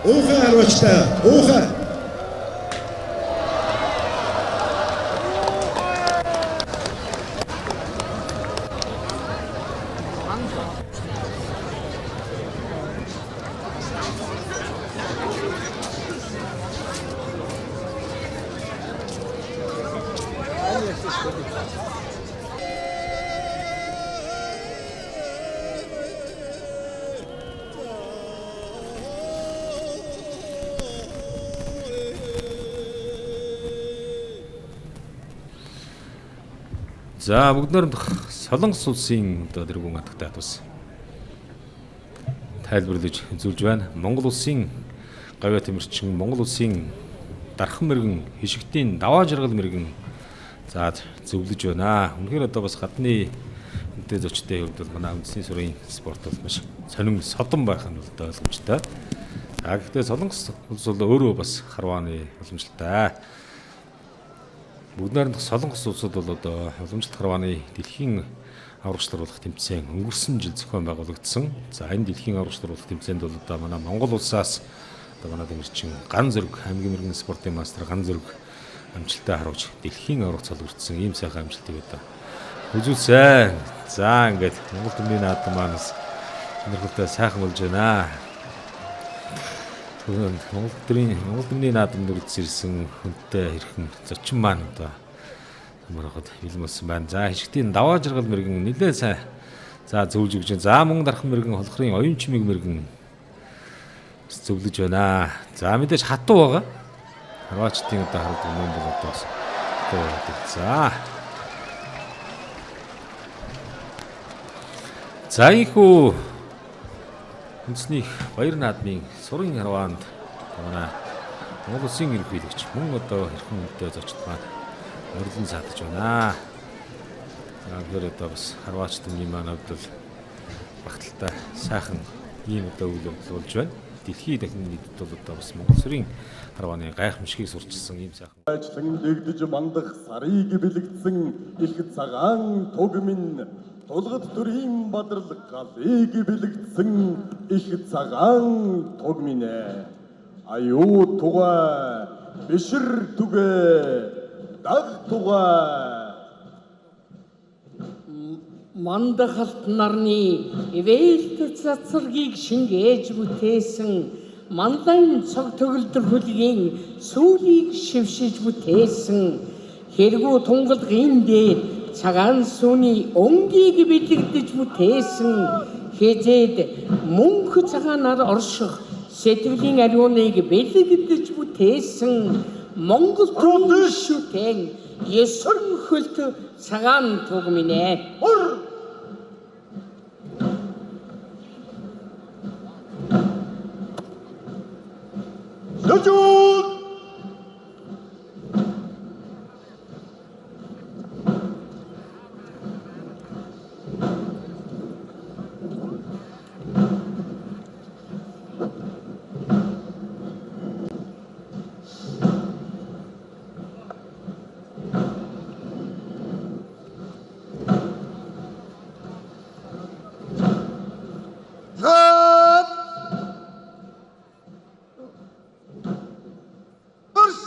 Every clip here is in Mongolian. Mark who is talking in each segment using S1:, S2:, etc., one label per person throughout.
S1: Уухай харваачтай. Уухай.
S2: За бүгд найрамдах Солонгос улсын одоо дэргүүн хатагтай бас тайлбарлаж үзүүлж байна. Монгол улсын гавьяа тэмэрчин, Монгол улсын дархан мэрэгэн, хишигтийн даваа жаргал мэрэгэн за зөвлөж байна. Үнэхээр одоо бас гадны үнэтэй зочдын хувьд бол манай үндэсний сүрийн спорт бол маш сонин содон байх нь бол ойлгомжтой. За гэхдээ Солонгос улс бол өөрөө бас харвааны боломжтой. Бүгд найрамдах Солонгос улсад бол одоо уламжлалт харвааны дэлхийн аврагчлар болох тэмцээн өнгөрсөн жил зохион байгуулагдсан. За энэ дэлхийн аврагчлар болох тэмцээнд бол одоо манай Монгол улсаас одоо манай дэмэрчин Ган Зүрэг аймгийн мэрэгэн спортын мастер Ган Зүрэг амжилттай харуулж дэлхийн аврагч цолгордсон ийм сайхан амжилтыг одоо үзүүлсэн. За ингээд Монгол түмний наадам маань бас сонирхолтой сайхан болж байна. Монгол төрийн Монгол түмний наадамд үргэлж ирсэн хүнтэй хэрхэн зочин маань одоо самархад бэлэн болсон байна. За хишгтийн даваа жаргал мэрэгэн нэлээд сайн за зөвлөж өгч байна. За мөн дархан мэрэгэн холхрын оюун чимэг мэрэгэн зөвлөж байна. За мэдээж хатуу байгаа. Хорватчдын одоо харагдах юм бол одоо бас хатуу. За. За ийхүү үндэсний баяр наадмын сурын харваанд манай Монгол улсын ерөнхийлөгч мөн одоо хэрхэн үнэтэй зочд маань орилон саатаж байна. За тэгэхээр одоо бас Хорват түмний маань хувьд бол багталтай сайхан ийм одоо үйл явдал болж байна. Дэлхийд дахин нийтэд бол одоо бас Монгол сүрийн харвааны гайхамшигыг сурчилсан ийм сайхан
S3: ажлан лэгдэж мандах сарыг бэлэгдсэн их цагаан туг минь тулгад төрийн бадрал галыг бэлэгдсэн их цагаан туг минь ээ. Аюу тугай бишэр түгэ даг тугай
S4: Мандахалт нарны ивэлт цацрагийг шингээж бүтээсэн манлайн цог төгөлдөр хөлгийн сүүлийг шившиж бүтээсэн хэргүү тунгалгын дээр цагаан сүүний өнгийг бэлэгдэж бүтээсэн хизээд мөнх цагаанаар орших сэтгэлийн ариуныг бэлэгдэж бүтээсэн Монгол түмэн шүтэн есүрэн хөлт цагаан туг минь ээ.
S3: Лөжүүн Зад Өрс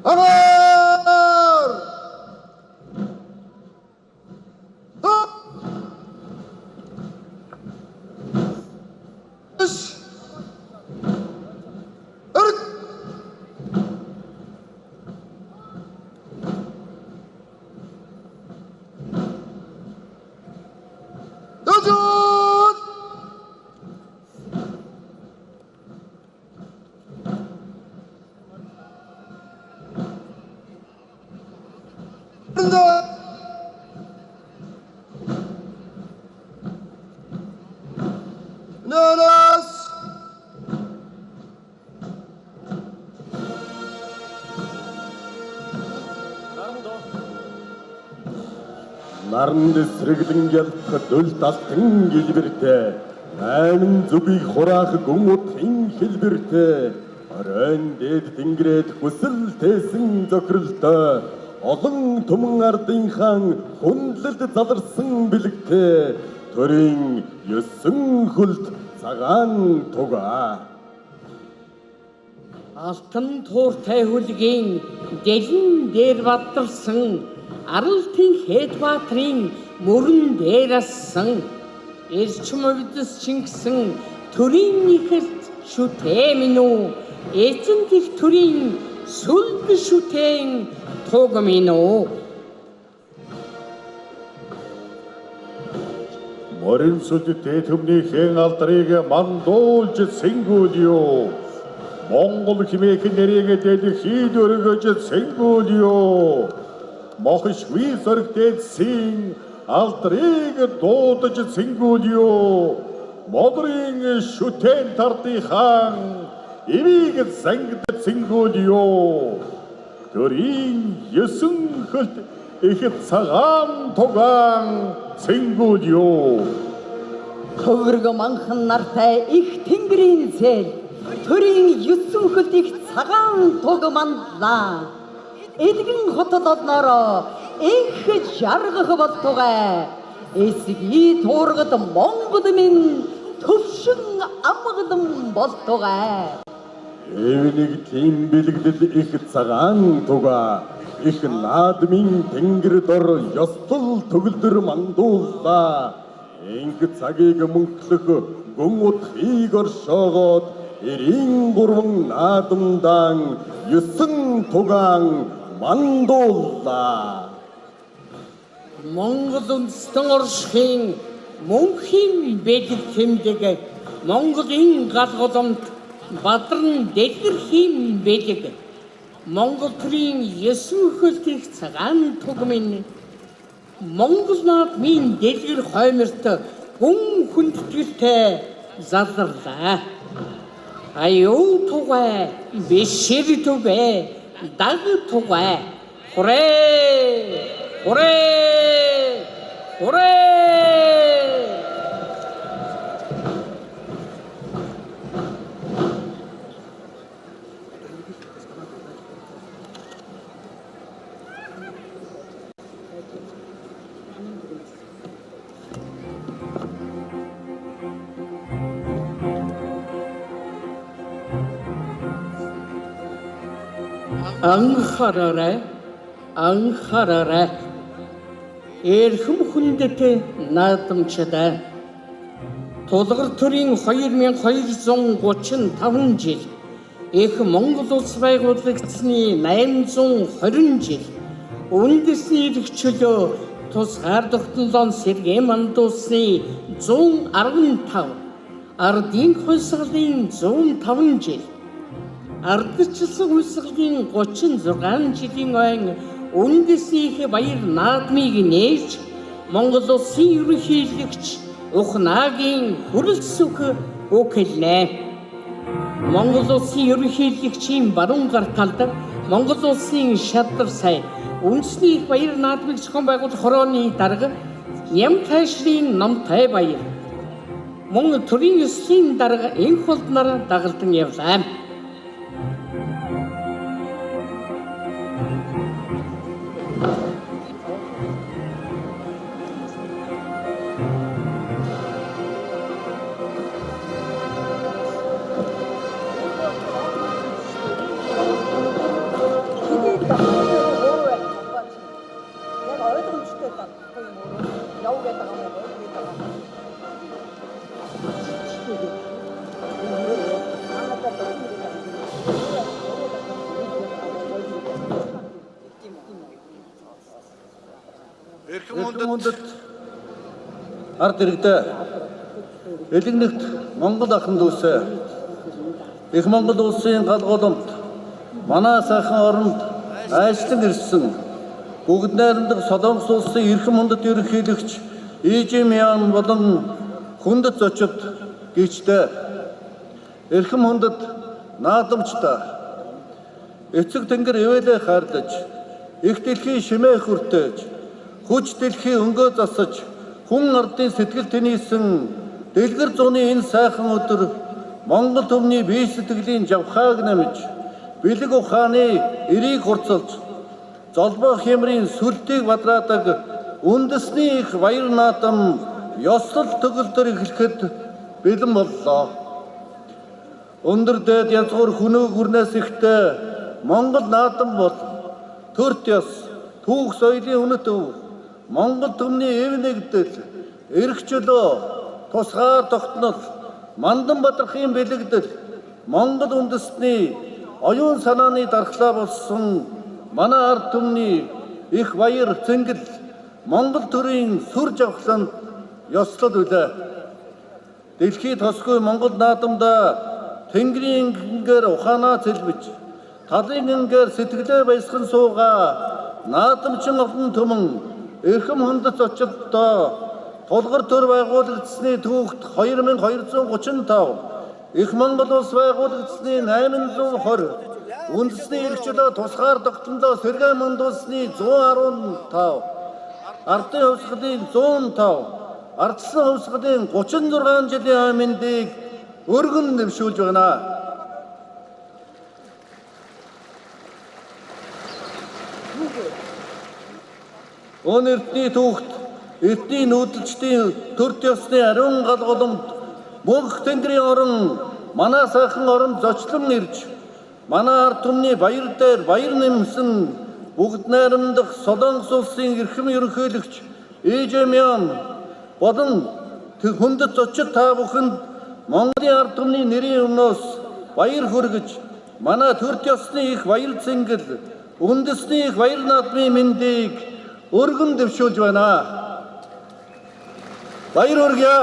S3: Амар Өс Өрг Лөжүүн Наранд сэргэлэн ялах дөлт алтан гэлбэртэй, найман зүгийг хураах гүн утгын хэлбэртэй, оройн дээд тэнгэрээд хүсэл тээсэн зохиролтой, олон түмэн ардын хаан хүндлэлд заларсан бэлэгтэй, төрийн 9 хөлт цагаан тугаа.
S4: Алтан тууртай хүлгийн дэлэн дээр бадарсан, Аралтын Хэд Баатрын мөрөн дээр ассан, эрчим увдис чингсэн төрийн ихэлт шүтээ минь үү, эзэнт их төрийн сүлд шүтээн туг минь үү.
S5: Морин сүлд дээд түмний алдрыг мандуулж цэнгүүлье. Монгол хэмээх нэрийг дэлхийд өргөж цэнгүүлье. Мохишгүй сөрөгтэйсэн алдрыг дуудаж цэнгүүлье. Модрын шүтэн тардын хаан эвийг зангид цэнгүүлье. Төрийн 9 хөлт их цагаан тугаан цэнгүүлье.
S6: Хөвөргө манхан нартай их тэнгэрийн зээл, төрийн 9 хөлт их цагаан туг манлаа. Элгэн хотод олноороо энх жаргах болтугай. Эсгийн туургад Монгол минь төвшин амгалан болтугай.
S3: Эвнийг тийм бэлэгдэл их цагаан тугаа, их наадмын тэнгэр дор ёслол төгөлдөр мандууллаа. Энх цагийг мөнхлөх гүн утгыг оршоогоод 93 наадамдаан 9 тугаан мандууллаа.
S4: Монгол үндэстэн оршихын мөнхийн бэлэг тэмдэг, Монголын гал голомт бадран дэлгэрхийн бэлэг, Монгол төрийн 9 хөлт их цагаан туг минь, Монгол наадмын дэлгэр хойморт гүн хүндэтгэлтэй заларлаа. Аюу тугай, бишэр тугай, даг тугай, хурээ, хурээ, хурээ. Анхаараарай, анхаараарай. Эрхэм хүндэт наадамчдаа. Тулгар төрийн 2235 жил, их Монгол улс байгуулагдсаны 820 жил, үндэсний эрх чөлөө тусгаар тогтнолоон сэргээн мандуулсны 115, ардын хувьсгалын 105 жил, ардчилсан хувьсгалын 36 жилийн ойн үндэсний их баяр наадмыг нээж Монгол улсын ерөнхийлөгч Ухнаагийн хүрэлцэх үг хэлнэ. Монгол улсын ерөнхийлөгчийн баруун гар талд Монгол улсын шадар сая үндэсний их баяр наадмыг зохион байгуулах хорооны дарга Нямтайшрын Номтой баяр мөн төрийн ёслолын дарга энх болдноор дагалдан явлаа.
S7: Эрхэм хүндэт ард иргэдээ, элэгнэгт Монгол ахын дүүсээ, их Монгол улсын гал голомт манай сайхан оронд айчлан ирсэн бүгд найрамдах Солонгос улсын эрхэм хүндэт ерөнхийлөгч Ижимян болон хүндэт зочид гэгчдээ, эрхэм хүндэт наадамчдаа, эцэг тэнгэр ивэлээ хайрлаж, их дэлхийн шимээ хүртээж, Хүч дэлхий өнгөө засаж хүн ардын сэтгэл тэнийсэн дэлгэр зуны энэ сайхан өдөр Монгол түмний бие сэтгэлийн жавхааг нэмж, бэлэг ухааны эрийг хурцлж, золбоо хямрын сүлтийг бадраадаг үндэсний их баяр наадам ёслол төгөлдөр эхлэхэд бэлэн боллоо. Өндөр дээд язгуур хөнөө гүрнээс ихтэй Монгол наадам бол төрт ёс, түүх соёлын үнэт өв, Монгол түмний эв нэгдэл, эрх чөлөө, тусгаар тогтнол, Мандан Бадрахын бэлэгдэл, Монгол үндэсний оюун санааны дархлаа болсон манай ард түмний их баяр цэнгэл Монгол төрийн сүр жавхланд ёслол үлээ. Дэлхийд тосгүй Монгол наадамдаа тэнгэрийн ингэр ухаанаа цэлбэж, талын ингээр сэтгэлээ баясган суугаа наадамчин олон түмэн эрхэм хүндэт зочдтой Тулгар төр байгуулагдсаны түүхт 2235, их Монгол улс байгуулагдсаны 820, үндэсний эрх чөлөө тусгаар тогтнолоо Сэргээн мандуулсны 115, ардын хувьсгалын 105, ардчилсан хувьсгалын 36 жилийн мэндийг өргөн дэвшүүлж байна. Өн эрдний түүхт эрдний нүүдэлчдийн төрт ёсны ариун гал голомт мөнх тэнгэрийн орон манай сайхан оронд зочлон ирж манай ард түмний баяр дээр баяр нэмсэн бүгд найрамдах Солонгос улсын эрхэм ерөнхийлөгч Ижэмян болон хүндэт зочид та бүхэнд Монголын ард түмний нэрийн өмнөөс баяр хүргэж манай төрт ёсны их баяр цэнгэл үндэсний их баяр наадмын мэндийг өргөн дэвшүүлж байна. Баяр хүргье.